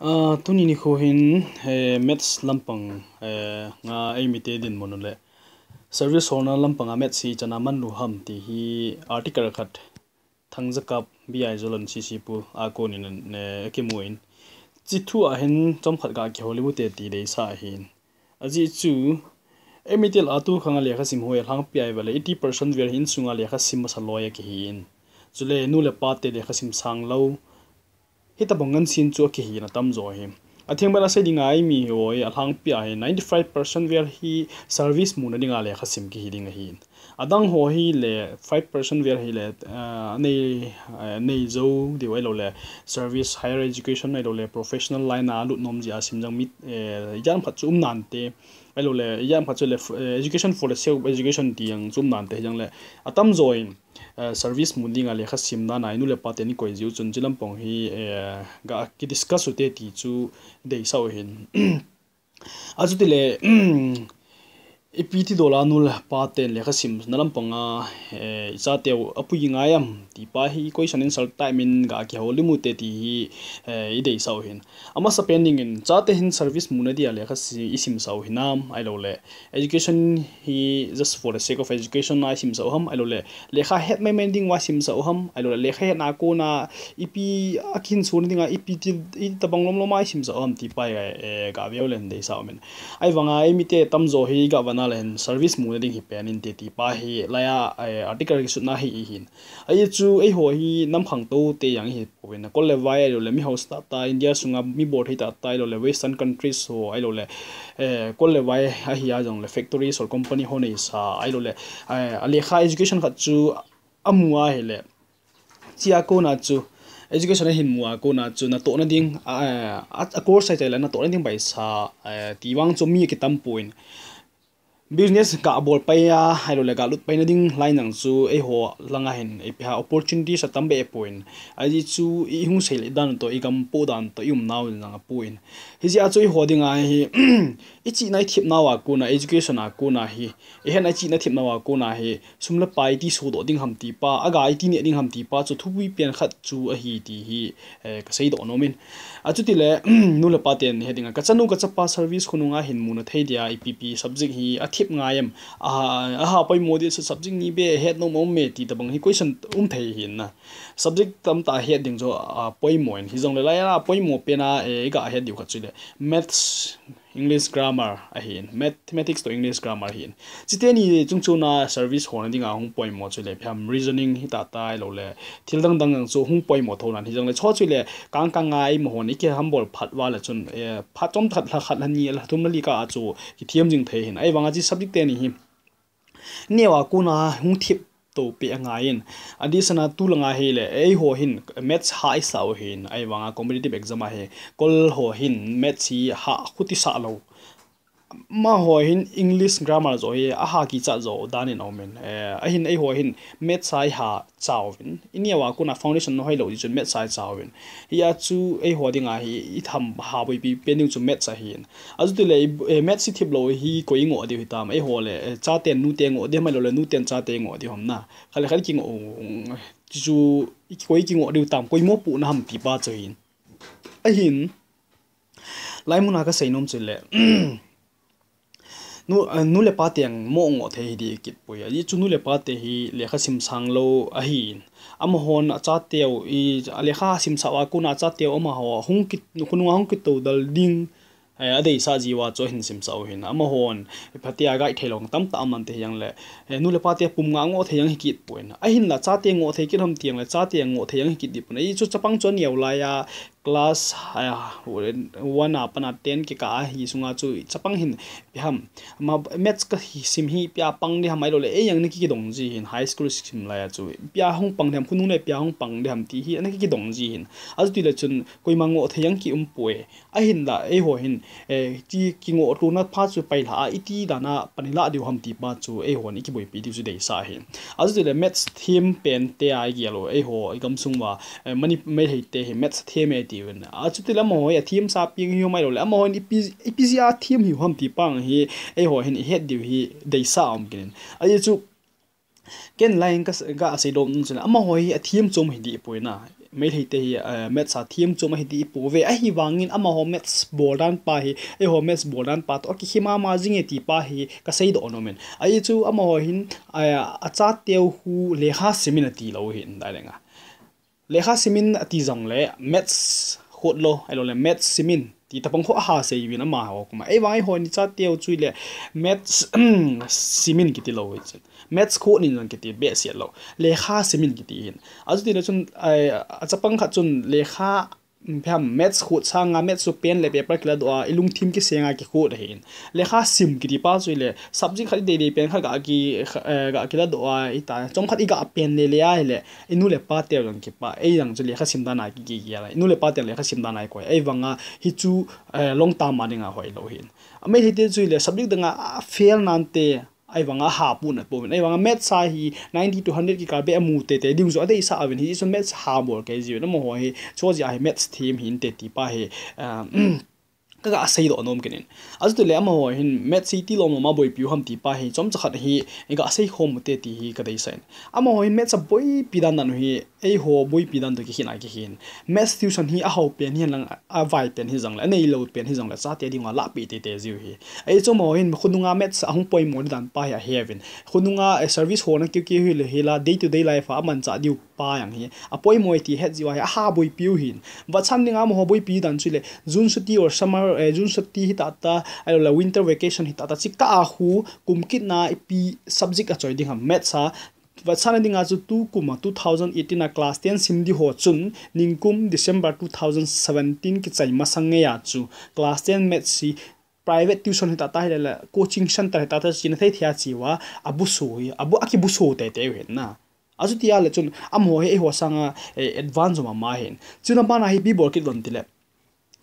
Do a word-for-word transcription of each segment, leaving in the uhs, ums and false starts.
Ah, tuni nikho hin, eh, maths lampang, eh, nga eimite dinmun u le service holna lampang a maths hi ichan a manlu ham ti hi article khat Thangjakap B I Zolon C C Pu a konin, eh, akimu in. Chi thu a hin chomkhat ga kihoulim u te ti deisah ahin. Ajeh chu, eimite lah a tukhang a lekha sim ho alhangpi a ivet le eighty percent vel hi insunga lekha sim masa loi akihi in. Chule nu le pa te lekha sim sang lou, hitabang ngansen chu akihi in atamjo hi. Atheng bena sei dinga eimi ho hi alhangpi a hi ninety-five percent vel hi service muna dinga lekha sim kihi ding ahi. Adang ho hi le five percent vel hi le, ah, nei, eh, nei jou diu ahilou le service, higher education ahilou le professional line a lut nom jeh a sim jong mi, eh, ijat ham khat chu um nante. Ahilou le ijat ham khat chu le, eh, education for the sake of education ti jong chu um nante, hijong le atamjo in, eh, service mun dinga lekha sim dan a inu le pa ten ikoi jiu chun chi lampang hi, eh, ga kidiscuss u te ti chu deisah u hin. Achuti le, ipi ti dol a nu le pa ten lekha simna lampang a, eh, ichateu apui ngai am ti pa hi question in sal time in ga kihoulim u te ti hi, eh, ideisah u hin. Amasapen dingin chate hin service muna dia lekha si, isimsah u hinam, ahilou le education hi just for the sake of education a isimsah u ham, ahilou le lekha het maimai ding uva isimsah u ham, ahilou le lekha hetna a kona ipi akihinsona dinga ipi ti, itabang lomlom a isimsah u ham ti pa hi, eh, ga veu len deisah u min. Ahivanga eimite tamjo hi ga vana le hin service muna ding hi pen inte ti pa hi laiya, eh, article kisutna hi ihin. Ajeh chu eiho hi nam khangtou te jong ihi pouvin, kol le vai ahilou le mi hausa tahtah, India sunga mi bolthei tahtah ahilou le Western countries ho ahilou le, eh, kol le vai ahi a jong le factories or company ho neisa ahilou le, eh, alekha education khat chu amu ahile, chia kona chu, education ahin mu a kona chu natohna ding, a, a, a course ahi le natohna ding paisa, eh, ti vang chu mi kitam pouvin. Business ga bol pai a, ahilou le ga lut paina ding line jong chu eiho langa hin ipi ham opportunities atam be pouvin. Ajeh chu ihung sei le dan toh, igam po dan toh, iumnau jong apouvin. Hijeh a chu eiho dinga hi, ichihna ithepnau a kona, education a kona hi, ihetna ichihna thepnau a kona hi, sum le pai iti sodoh ding ham ti pa, aga iti neh ding ham ti pa chu thupui pen khat chu ahi ti hi, eh, kaseidoh nom in. Achuti le, nu le pa ten het dinga, kachanu kachapa service khonunga hin muna thei dia ipi pi subject hi athep ngai em? Aha, aha poimo dia chu subject ni be het nom um me ti tabang hi question um thei hin na. Subject tamtah het ding chu, ah, poimo in. Hijong le laiya poimo pen a, eh, iga het diu khat chu le Maths, English grammar ahin, mathematics toh English grammar ahin. Chiteni chungchona service holna dinga hung poimo chu le ipi ham reasoning hita tailou le thil dang dang chu hung poimo thou nan hijong le chu chu le kang kang a eimahon ikihambol phat uva le chun, eh, phat chomkhat lha khat lha ni lha thum lha li kah a chu kithem jing thei hin. Ahivanga chi subject teni hi neo a kona hung thep to peh angai in. Adisana tulanga hi le, eiho hin maths ha isah u hin, ahivanga competitive exam a hi, kol ho hin maths hi ha khuti sah lou. Amaho hin English grammar jo hi aha kichat jo dan in aum in. Eh, ahin eiho hin maths a iha chauvin. Ineo a kona foundation na hoilou di chun maths a ichauvin. Hia chu eiho dinga hi itham ha boipi pen ding chu maths ahin. Achuti le, eh, maths ithep lou hi koi ingoh diu hitam, eiho le, eh, chaten nute ngoh diu ham ahilou le nuten chate ngoh diu ham na. Khat le khat kingoh, chu koi kingoh diu tam, koi mopohna ham ti pa chu hin. Ahin, laimuna kasei nom chu le, nu, eh, nu le pa teng mo ngoh thei hi di kit poi. Ajeh chu nu le pa te hi lekha sim sang lou ahin. Amahon achateu i, alekha sim sah uva kona achateu amaho hung kit, khonunga hung kito dal ding, eh, adeisah jiuva chu ahin simsah u hin. Amahon, phatea guide thei lou tamtah aman te hijongle, eh, nu le pa te pum nga ngoh thei jong hi kit poi. Ahinla chate ngoh thei kit ham tiang le, chate ngoh thei jong hi kit di poi. Ajeh chu chapang chu aneo laiya, class, ah, one a pat a ten kikah ahi sunga chu chapang hin ipi ham. Ama maths kasim hi ipi a pang di ham ahilou le, ei jong ana kikidong ji hin, high school sim laiya chu. Ipi a hung pang di ham, khonung le ipi a hung pang di ham ti hi ana kikidong ji hin. Achuti le chun, koima ngoh thei jong ki um poi. Ahinla, eiho hin, eh, ti kingoh tona pha chu pailha a, iti dana pan ilah diu ham ti pa chu, eihon ikiboipi diu chu deisah ahi. Achuti le maths them pen te a igel u, eiho igamsung uva, eh, mani, Meitei te hi maths them e tiuvin. Achuti le amaho hi athem sa peng hiu ahilou le, amaho hin ipi, ipi jeh a them hiu ham ti pa hi, eiho hin ihet diu hi deisah aum kit in. Ajeh chu, ken lai in ka, ka seidoh nom chu le, amaho hi athem chom hi di poi na. Meitei te hi, eh, maths a them chom ahi ti ipu ve. Ahivangin amaho maths bol dan pa hi, eiho maths bol dan pa toh akikhe mama jing e ti pa hi kasei doh nom in. Ahi chu amaho hin, eh, achateu hu lekha simin ati lou hin dai lenga. Lekha simin ati jongle maths khot lou, ahilou le maths simin ti tapang kho aha sei vin amaho kuma. Ahivang eiho ni chateu chu ile maths simin kiti lou hin. Maths khot nin jong kiti behseh lou. Lekha simin kiti hin. Achuti le chun, ai, achapang khat chun lekha, mm, pham, maths khot sanga maths chu pen le paper kila doh a, ilungthim kisenga kikhot ahin. Lekha sim kiti pa chu ile subject khat idei dei pen khat ga ki, eh, ga kila doh a, ita, chom khat iga pen le le a ile, inu le pa te jong kipa, ei jong chu lekha sim dan a ki, ki, ki, inu le pa te lekha sim dan a koi. Ahivanga hi chu, eh, long term a dinga hoilou hin. Amei hite chu ile subject danga a fail nante, Ahivanga ha pu nat pouvin. Ahivanga maths a hi ninety to hundred kikah beh amu tete ding chu adeisah uvin, hichu maths ha bol kei jiuvin. Amaho hi, chu jeh a hi maths them hinte ti pa hi, ah, kaga sei doh nom kit in. Achuti le amaho hin maths hi tilom lom a boipiu ham ti pa hi, chomcha khat hi, iga sei khom u te ti hi kadeisah in. Amaho hin maths a boipi dan dan u hi, eiho boipi dan toh kikhin a kikhin. Maths tuition hi ahao pen hihen lang, avai pen hijongle, aneilou pen hijongle, chate dinga lahpeh tete jiu hi. Ahi chu amaho hin khonunga maths ahung poimo dan pa hi aheuvin. Khonunga, eh, service hona keu keu hile hila, day to day life a amanchah diu pa jong hi. Apoimo e ti het jiu ahi, aha boipiu hin. Vachan dinga amaho boipi dan chu ile, June chutti or summer, eh, June chutti hi tata, ahilou le winter vacation hi tata, chikah a khu, kum kit na ipi subject achoi ding ham maths a, Vachan dinga chu tukum a two thousand eighteen a class ten sim di ho chun, ningkum December two thousand seventeen kichai masang ngei a chu class ten maths hi private tuition hi tata hile le coaching center hi tata china thei thei a chi uva, abusu hi, abu, akibusu tete u hin na. Achuti a le chun, amaho hi eiho sanga, eh, advance jom ama hin. Chuna bana hi ipi bol kit uvem tile.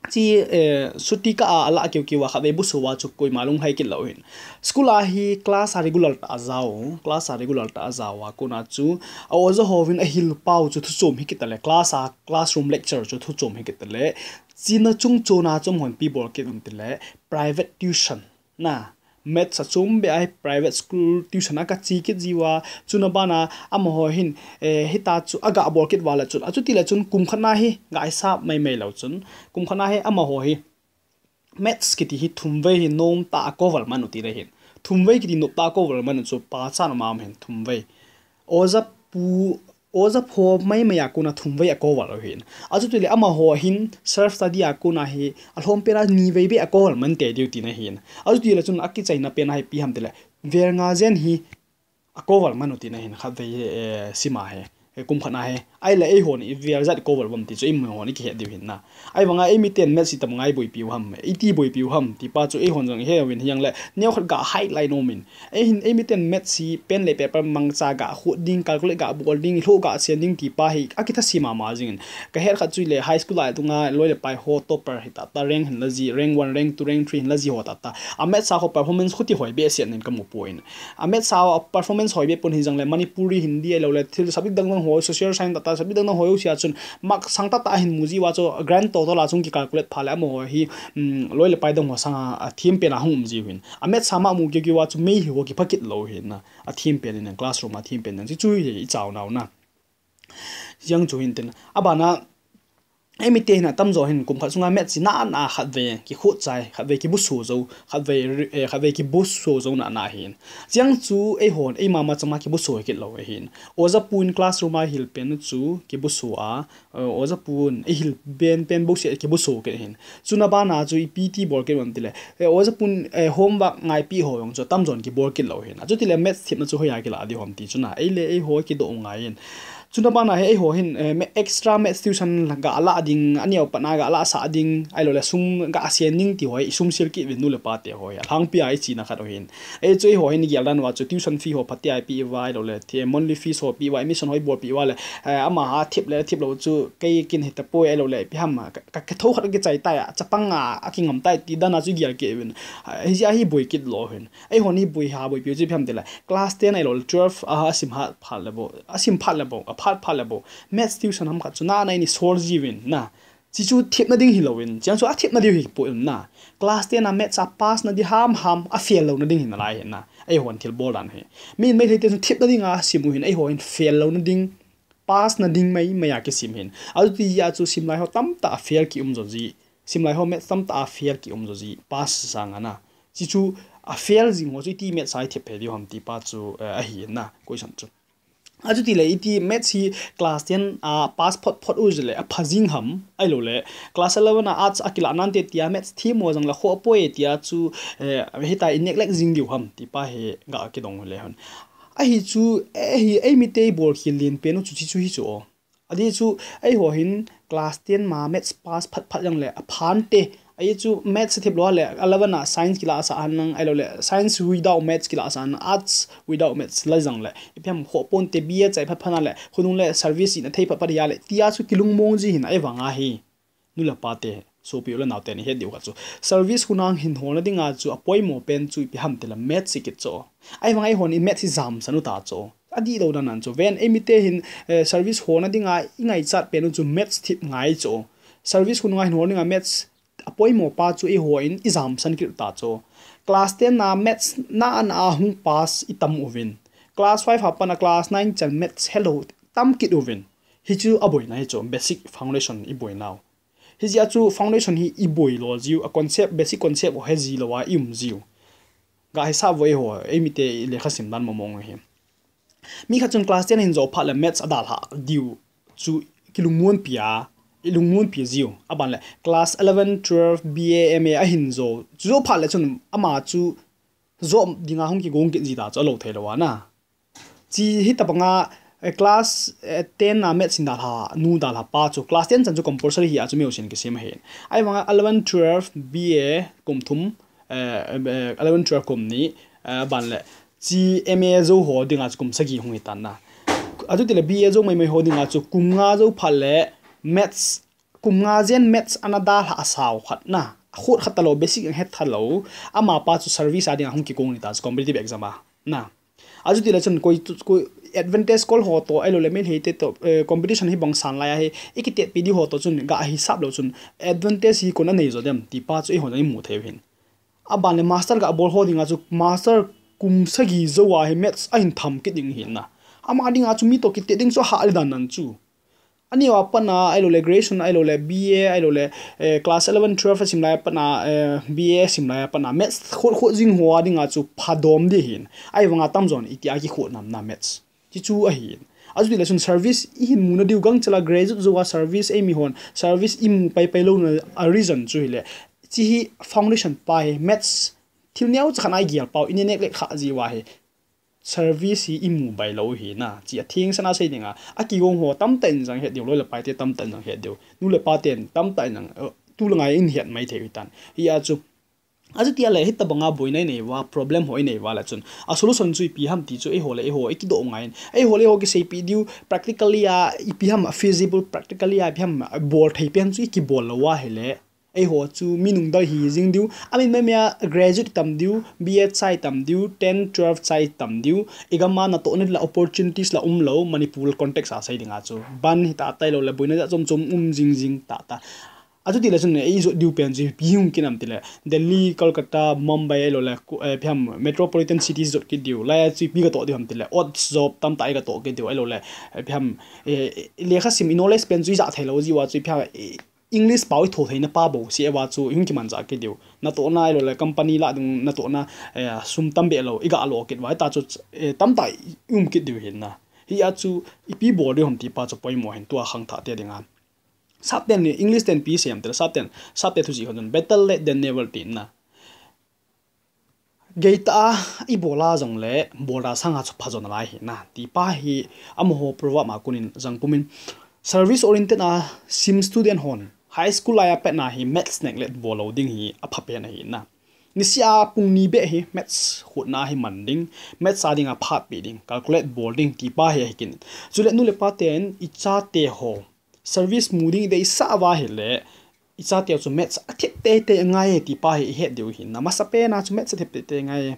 Chi, eh, chutti kah a alah keu keu a khatvei busu uva chu koima lunglhai kit lou hin. School a hi class a regular tah a jao, class a regular tah a jao a kona chu, a oja hovin ahil pau chu thuchom hi kit tale, class a classroom lecture chu thuchom hi kit tale. China chung chona chom hon ipi bol kit uvem tile, private tuition. Na, maths a chom beh a hi private school tuition a kache kit jiu a, chuna bana amaho hin, eh, hita chu aga bol kit uva le chun, achuti le chun kum khat na hi, ga hisap mai mai lou chun, kum khat na hi amaho hi, maths kiti hi thumvei hi nom tah a cover man u ti le hin. Thumvei kiti nom tah a cover man u chu pachat um am hin thumvei. Oja pu, oja pho mai mai a kona thumvei a cover u hin. Achuti le amaho hin self study a kona hi alhom pen a nivei beh a cover man te diu tina hin. Achuti le chun akichaina pen a hi ipi ham tile. Vel nga jen hi a cover man u tina hin khatvei, eh, sim a hi. Eh, kum khat na hi. Ahile eihon ivel jat cover uvem ti chu eimahon ikihet diu hin na. Ahivanga eimiten maths hi itam ngai boipiu ham, iti boipiu ham, ti pa chu eihon jong ihe uvin hijongle, neo khat ga highlight nom in. Eihin, eimiten maths hi pen le paper mangcha ga khut ding, calculate ga bol ding, lhoh ga sen ding ti pa hi, akitha si mama jing in. Kahet khat chu ile high school lai tunga loi le pai ho topper hi tata rank hin la ji, rank one, rank two, rank three hin la ji ho tata. A maths a ho performance khuti hoi behseh in kamu poi. A maths a performance hoi beh pon hijongle Manipuri, Hindi ahilou le thil subject dang dang ho, social science tata subject dang dang ho jouse chun mark sang tata ahin mu jiu a chu grand total a chung kicalculate phat le amaho hi, um, loi le pai dang ho sanga athem pen a hung um jiu hin. A maths a mark mu keu keu a chu mei hi ho kipha kit lou hin na. Athem pen in classroom a athem pen in. Chi chu hi ichao nau na. Jeng chu hin tin. Abana, eimite hin atamjo hin kum khat sunga maths hi na na khatvei kikhut chai, khatvei kibusu jou, khatvei ri-, eh, khatvei kibusu jou na na hin. Jeng chu eihon, eima ma chama kibusu kit lou hin. Oja pu in classroom a hil pen chu kibusu a, eh, oja pu in eihil pen pen bouseh kibusu kit hin. Chuna bana chu ipi ti bol kit uvem tile. Eh, oja pu in, eh, homework ngaipi ho jong chu atamjon kibol kit lou hin. Achuti le maths themna chu hoiya kila diu ham ti chu na. Eile eiho kidoh ngai in. Chuna bana hi eiho hin, eh, ma-, extra maths tuition la ga la ding, aneo pat na ga la sah ding, ahilou le sum ga sen ding ti ho, isum sil kit uvin nu le pa te ho. Alhangpi a ichena khat u hin. Ei chu eiho hin igel dan uva chu tuition fee ho phatea ipi uva ahilou le, thi-, monthly fees ho pi uva, admission ho ibol pi uva le, eh, amaha thip le thip lou chu kei kin hita poi ahilou le, ipi ham a, ka, ka, ka tho khat kichai tai a, chapang a, akingam tai ti dan a chu igel kit uvin. Ah, hijeh a hi boi kit lou hin. Eihon iboi ha boipiu chu ipi ham tile. Class ten ahilou le twelve a, asim hat phat le bou, asim phat le bou, aphat phat le bou. Maths tuition ham khat chu na na in isol jiuvin na. Chi chu thepna ding hilouvin, chiang chu athepna diu hi poi na. Class ten a maths a pass na di ham ham, a fail louna ding hi nalai hi na. Eihon thil bol dan hi. Min Meitei te chun thepna ding a sim u hin, eiho hin fail louna ding. pass na ding mai mai a kisim hin. Achuti a chu simlai ho tamtah a fail ki um jo ji. Simlai ho maths tamtah a fail ki um jo ji. Pass sang ana. Chi chu a fail jing ho chu iti maths a i thep phei diu ham ti pa chu, eh, ahi na. Question chu. Achuti le iti maths hi class ten a pass phot phot u ji le a pha jing ham. Ahilou le class eleven a arts a kila nante tia maths thi mo jang la kho poi tia chu, eh, hita i neglect jing diu ham ti pa hi ga kidong le hon. Ahi chu, eh, hi, ei mite i bol khel lien pen u chu chi chu hi chu o. Adi chu, ei ho hin class ten ma maths pass phat phat jang le, a phan te. Ahi chu, maths thep lo le, eleven a science kila sa han lang, ahilou le, science without maths kila sa han, arts without maths la jang le. Ipi ham kho pon te B A chai phat phat na le, khonung le service i na thei phat phat ya le, tia chu kilung mong ji hin ei vang a hi. Nu le pa te, sopi u le nau te ni het diu kha chu. Service khonung hin hol na ding a chu, a poimo pen chu ipi ham ti le maths i kit chu. Ei vang ei hon i maths i jam san u ta chu. Adi lo dan an chu. Ven ei mite hin, eh, service hol na ding a i ngaichat pen u chu maths thep ngai chu. Service khonung a hin hol ding a maths a poimo pa chu ei ho in i jam san kit ta chu. Class ten na maths na an a hung pass i tam uvin. Class five a pat a class nine chan maths helou tam kit uvin. Hi chu a boina hi chu basic foundation i boina u. Hi jeh a chu foundation hi i boi lo jiu, a concept, basic concept ho he ji lo a i um jiu. Ga hi sa voi ho, ei mite i lekha sim dan mo mong hi. Mi khat chun class ten hin jo phat le maths a dalha diu chu kilungmon pi a, i lungmon pi jiu. A ban le class eleven, twelve, B A, M A a hin jo. Chu jo phat le chun ama chu jo ding a hung kigong kit ji ta chu a lo thei lo a na. Chi hi tabang a, eh, class, eh, ten a maths in dalha, nu dalha pa chu class ten chan chu compulsory hi a chu mi u sin kisim ahi. Ahivang a eleven, twelve, B A kum thum, eh, eh, eleven, twelve kum ni, eh, ban le chi M A jo ho ding a chu kum sagi hung hi tan na. Achuti le B A jo mai mai ho ding a chu kum nga jo phat le maths kum nga jen maths ana dalha a sao khat na. A khut khat ta lo, basic ang het tha lo. Ama pa chu service a ding a hung kigong ni ta chu competitive exam a na. Achuti le chun koi, koi advantage kol ho to, ahilou le mel hei te to, eh, competition hi bang san lai a hi, i kitet pi di ho to chun, ga hi sap lo chun, advantage hi kon a nei jo dem, ti pa chu i ho na i mu thei u hin. A ban le master ga bol ho ding a chu, master kum sagi jo a hi maths a hin tham kit ding hin na. Ama ding a chu mi to kitet ding chu a ha le dan nan chu. Ani a pat na, ahilou le graduation, ahilou le B A, ahilou le, eh, class eleven, twelve a sim lai a pat na, eh, B A a sim lai a pat na, maths khot khot jing ho a ding a chu phadom di hin. Ahivang a tam jon i ti a kikhot nam na maths. Chi chu ahi. Achuti le chun service i hin mu na diu gang chal a graduate jo a service ei mi hon. Service i mu pai pai lo na a reason chu hi le. Chi hi foundation pa hi maths thil neo cha khan ai gial pau i ne nek le kha ji wa hi. Service hi i mu bai lo hi na. Chi a thing sana sei ding a. A kigong ho tam ta in jang het diu, loi le pai te tam ta in jang het diu. Nu le pa ten tam ta in jang, eh, tu le ngai in het mai thei u hi tan. Hi a chu. Achuti a le hi tabang a boina i nei va, problem ho i nei va le chun. A solution chu ipi ham ti chu ei ho le ei ho, i kidoh ngai in. Ei ho le ei ho kisei pi diu, practically a ipi ham feasible, practically a ipi ham bol thei pen chu i kibol lo a hi le. Ei ho chu mi nung dal hi jing diu. A min mai mai a graduate tam diu, B A chai tam diu, ten, twelve chai tam diu. I gam a na to na la opportunities la um lo, Manipur context a sei ding a chu. Ban hi ta tai lo le, boina ja chom chom um jing jing ta ta. Achuti le chun ei jot diu pen chu ipi hung kinam ti le. Delhi, Kolkata, Mumbai, ahilou le, ku-, eh, ipi ham metropolitan cities jot kit diu. Lai a chu ipi ka to diu ham ti le. Odd job tam ta i ka to kit diu. Ahilou le, eh, ipi ham, eh, lekha sim i knowledge pen chu i ja thei lo ji wa chu ipi ham, eh, English pau i tho theina pa bo si e va chu i hung kiman ja kit diu. Na to na ahilou le company la ding na to na, eh, sum tam be lo i ga lo kit va ta chu, eh, tam ta i um kit diu hin na. Hi a chu ipi bol diu ham ti pa chu poimo hin tua khang tha te ding a. Sap ten ni English ten pi sem te sap ten, sap te thu ji hon better late than never tin na. Gei ta a, i bol a jong le, bol a sang a chu pha jo na lai hi na. Ti pa hi, amaho proverb ma kunin jang pumin. Service oriented a sim student hon. High school lai a pet na hi maths neglect bol lo ding hi a pha pen ahi na. Nisia pung ni be hi maths khut na hi man ding, maths a ding a phat pi ding, calculate bol ding ti pa hi ahi kin. Chule nu le pa ten i chate ho service mu ding i deisah uva ahile, i chate chu maths a thep teitei angai e ti pa hi i het diu ahi. Na masa pen a chu maths a thep teitei angai e.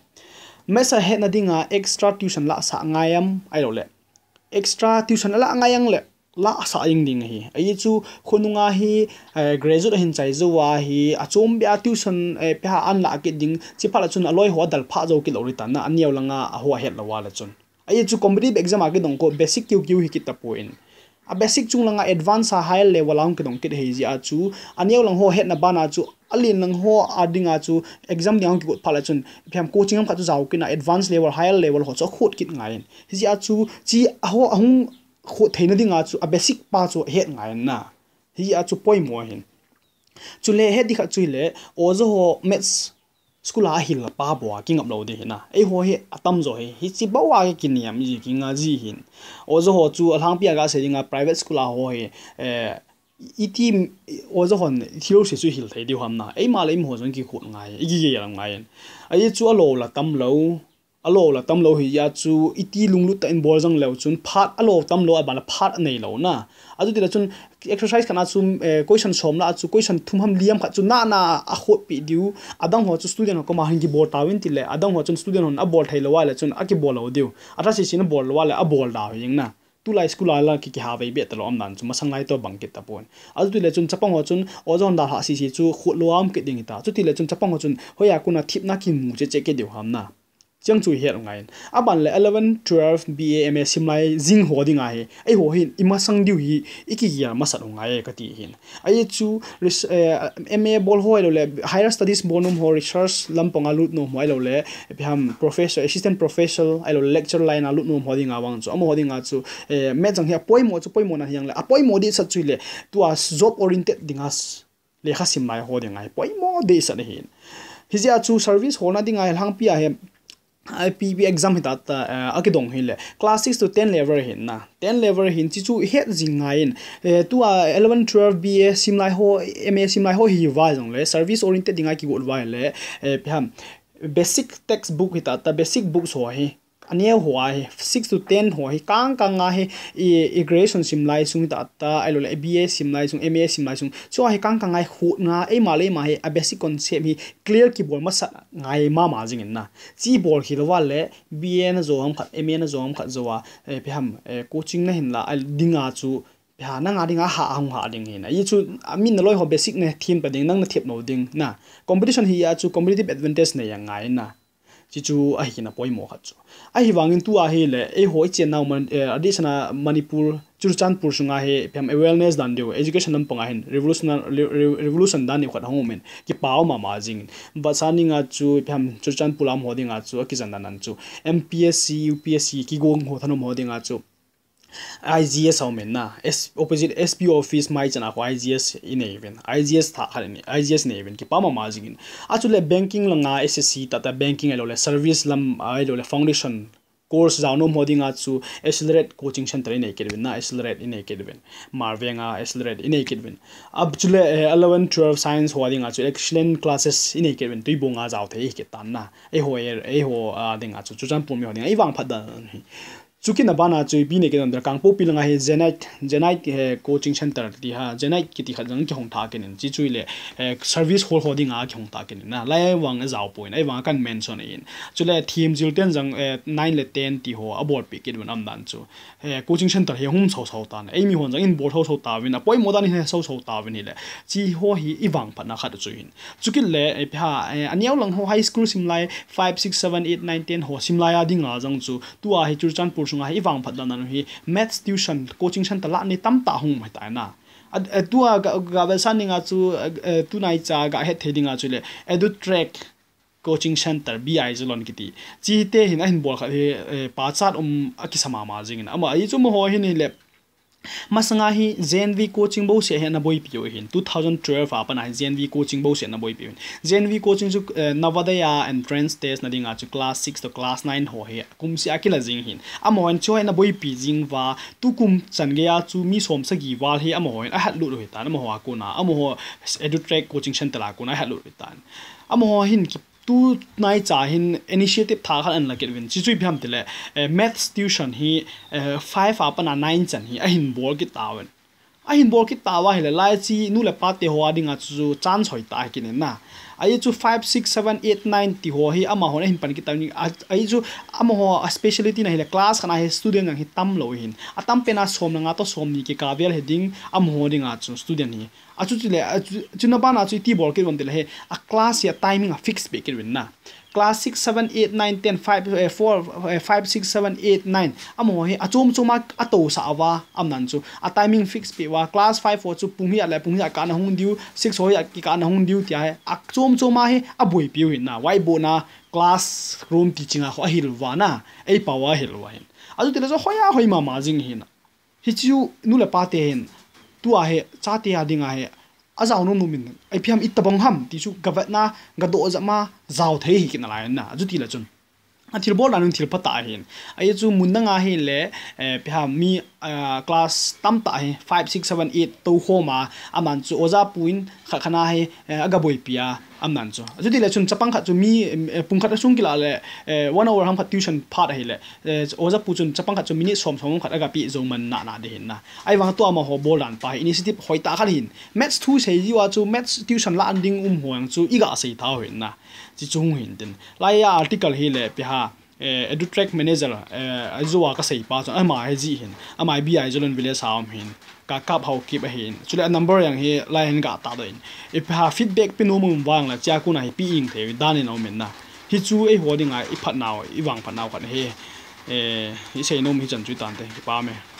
Maths a hetna dinga extra tuition lahsah angai am, ahilou le extra tuition alah angai ang le lahsah jing ding ahi. Ahi chu khonunga hi, eh, graduate ahin chai jou a hi, achom beh a tuition, eh, ipi ham alah kit ding, chuphat le chun aloi ho adel phah jou kit lou ding ahitan na, aneo langa aho ahet lou a le chun. Ahi chu competitive exam a kidong ko basic kiu kiu hi kit tapon. A basic chung langa advance a higher level a hung kidong kit ahi jeh a chu, aneo lang ho hetna bana chu, alen lang ho a dinga chu, exam dinga hung kigot phat le chun, ipi ham coaching ham khat chu jao kit na advance level, higher level ho chu akhot kit ngai in. Hijeh a chu, chi a ho ahung khot theina dinga chu, a basic pa chu ahet ngai in na. Hijeh a chu poimo ahin. Chule het ding khat chu hile, oja ho maths school a ahil pa bou a kingap lou ding ahi na. Eiho hi atamjo hi, hichi bou a kiniam ji, kinga ji ahin. Oja ho chu alhangpi a gasei dinga private school a ho hi, eh, iti oja hon thilou se chu hil thei diu ham na. Eima le eima ho jong kikhut ngai, ikigel ngai in. Ahi chu alou la tam lou, alou la tam lou hijeh a chu iti lunglut tah in bol jong leu chun phat alou tam lou a bana phat anei lou na. Achuti le chun exercise khat na chu, eh, question som la a chu question thum ham li ham khat chu nana akhot pi diu. Adang ho chu student ho koma hin kibol tauvin tile, adang ho chun student hon abol thei lou a le chun akibol lou diu. Atha sisi na bol lou a le abol da ho jing na. Tulai school a la ki, kiha vei be talou um dan chu masang lai toh bang kit tapon. Achuti le chun chapang ho chun oja hon dalha sisi chu khut lou a um kit ding hita. Chuti le chun chapang ho chun hoiya kona thipna kimu che che kit diu ham na. Chiang chu ihet u ngai in. Aban le eleven, twelve, B A, M A simlai jing ho dinga hi, eiho hin imasang diu hi ikigel masat u ngai e kati hin. Ahi chu res-, eh, M A bol ho ahilou le, higher studies bol nom ho, research lampang a lut nom ho ahilou le, ipi ham professor, assistant professor ahilou le, lecture line a lut nom ho dinga vang chu, amaho dinga chu, eh, maths jong hi apoimo chu poimo na hiang le, apoimo dehset chu hile, tua job oriented dinga s-, lekha simlai ho dinga hi poimo dehset ahin. Hijeh a chu service holna dinga hi alhangpi a hi, I P P exam hita ta, eh, akidong hile. Class six to ten level hin na. Ten level hin chi chu het jing ngai in. Eh, tua eleven, twelve, B A simlai ho, M A simlai ho hi va jong le. Service oriented dinga kigot va le. Eh, ipi ham. Basic textbook hita ta, basic books ho hi. Aneo ho a hi, six to ten ho hi, kang kang a hi, i, i graduation simlai sung hita ta, ahilou le, B A simlai sung, M A simlai sung. Chu a hi kang kang a hi, khut nga, eima le eima hi, a basic concept hi, clear kibol masat ngai mama jing in na. Chi bol khel va le, B A na jo ham khat, M A na jo ham khat jo a, eh, ipi ham, eh, coaching na hin la, a dinga chu, ipi ham, nanga dinga ha, hung ha ding hin. Ahi chu, a min na loi ho basic na them ta ding, nang na them lou ding, na. Competition hi a chu, competitive advantage nei a ngai na. Chi chu ahi kit na poimo khat chu. Ahivangin tua hile, eiho ichenna man, eh, adeh sana Manipur, Churachandpur sunga hi, ipi ham awareness dan diu, education lampang a hin, revolution, re-, re-, revolution dan diu khat ahung um in, kipa mama jing in. Vetsahna dinga chu, ipi ham Churachandpur lam ho dinga chu, akijen dan dan chu. M P S C, U P S C, kigong ho thanom ho dinga chu. I G S aum in na, S, opposite S P O office mai chan a khu I G S inei uvin, I G S tha khat inei, I G S inei uvin, kipa mama jing in. Achule banking langa S S C tah tah banking ahilou le, service lam ahilou le, foundation course jao nom ho dinga chu Accelerate Coaching Center inei kit uvin na, Accelerate inei kit uvin. Marveng a Accelerate inei kit uvin. Achule, eh, eleven, twelve science ho dinga chu excellent classes inei kit uvin, Tuibong a jao thei kit tan na. Eiho, eh, eiho, ah, dinga chu, Churachandpur mi ho dinga, ivang phat dan hi. Chukit na bana chu ipi nei kit uvem tile Kangpokpi langa hi Zenith, Zenith, eh, coaching center ti ha, Zenith kiti khat jong kihong tha kit in, chi chu hile, eh, service hol ho dinga kihong tha kit in na, lai vang ajao poi na, ahivang a kan mention in. Chule thim jil ten jong, eh, nine le ten ti ho abolpeh kit uvin aum dan chu. Eh, coaching center hi hung sau sau tan. Eimi hon jong in bol sau sau tauvin, apoimo dan in he sau sau tauvin hile. Chi ho hi ivang phat na khat chu hin. Chukit le, eh, ipi ham, eh, aneo lang ho high school simlai, five, six, seven, eight, nine, ten ho simlai a dinga jong chu, tua hi Churachandpur sunga hi ivang phat dan dan hi, maths tuition, coaching center la nei tamtah hung um ahitai na. A, a, tua ga, ga vetsahna dinga chu, a, a, tunai cha ga het thei dinga chu le, EduTrack Coaching Center, B I Jalon kiti. Chi te hin ahin bol khat hi, eh, pachat um akisa mama jing in. Ama, ahi chu amaho hin hile, masanga hi J N V coaching bouseh hi ana boipi u ahin, two thousand twelve a pat a hi J N V coaching bouseh ana boipi u ahin. J N V coaching chu, eh, Navodaya entrance test na dinga chu class six to class nine ho hi kumseh a kila jing ahin. Amaho hin chu hi ana boipi jing uva, tukum chan geiya chu mi som sagi val hi amaho hin ahat lut u ahitan, amaho a kona, amaho EduTrack coaching center a kona ahat lut u ahitan. Amaho hin ki Tunai cha hin initiative tha khat ana la kit uvin. Chi chu ipi ham tile, eh, maths tuition hi, eh, five a pat a nine chan hi ahin bol kit tauvin. Ahin bol kit tauva hile lai chi nu le pa te ho a dinga chu chance hoi tah kit in na. Ahi chu five, six, seven, eight, nine ti ho hi amahon ahin pan kit tauvin. A, ahi chu amaho a speciality na hile class khat a hi student jong hi tam lou ahin. Atam pen a som le nga toh som ni kikah vel hi ding amaho dinga chu student hi. Achuti le, achu, chuna bana chu iti bol kit uvem tile hi, a class hi a timing a fix beh kit uvin na. class six, seven, eight, nine, ten, five, eh, four, eh, five, six, seven, eight, nine. Amaho hi achom chom a atousah uva, amaho chu a timing fix peh uva, class five ho chu pung hijat le pung hijat kah a hung diu, six ho hijat kikah a hung diu tia hi achom chom a hi aboipiu ahin na, whiteboard na, classroom teaching a kho ahil uva na, eipao a ahil uva ahin. Achuti le chu hoi a hoi mama jing ahin na. Hichu nu le pa te hin, tua hi chate a dinga hi ajao nom nom in, ipi ham, itobang ham ti chu gavetna, gadoh jep ma, jao thei hi kit nalai ahin na, achuti le chun. Athilbol dan un thil phatah ahin. Ahi chu mun dang a hile, eh, ipi ham, mi, ah, class tamtah hi, five, six, seven, eight tou khom a, amaho chu oja pu in khat khat na hi, eh, agaboipi a, amaho chu. Achuti le chun chapang khat chu mi, eh, pung khat a sung kila le, eh, one hour ham khat tuition phat ahile, eh, oja pu chun chapang khat chu minute som som khat agapeh jou man nana ding ahin na. Ahivang tua amaho bol dan pa hi initiative hoitah khat ahin. Maths thu sei jiu a chu maths tuition la ding um ho jong chu iga sei tau ahin na. Chi chu hung hin tin. Lai a article hile ipi ham, eh, EduTrack Manager, eh, ajou a kasei pa chun, ama hi jih ahin. Ama hi B I Jolon Village a um ahin. Kakap Haokip ahin. Chule a number jong hi lai hin gatah doh in. Ipi ham feedback pe nom um vang le, chua kon a hi pe jing thei dan in aum in na. Hichu eiho dinga iphatnau, ivangphatnau khat ahi. Eh, isei nom hichan chu tante, kipah e.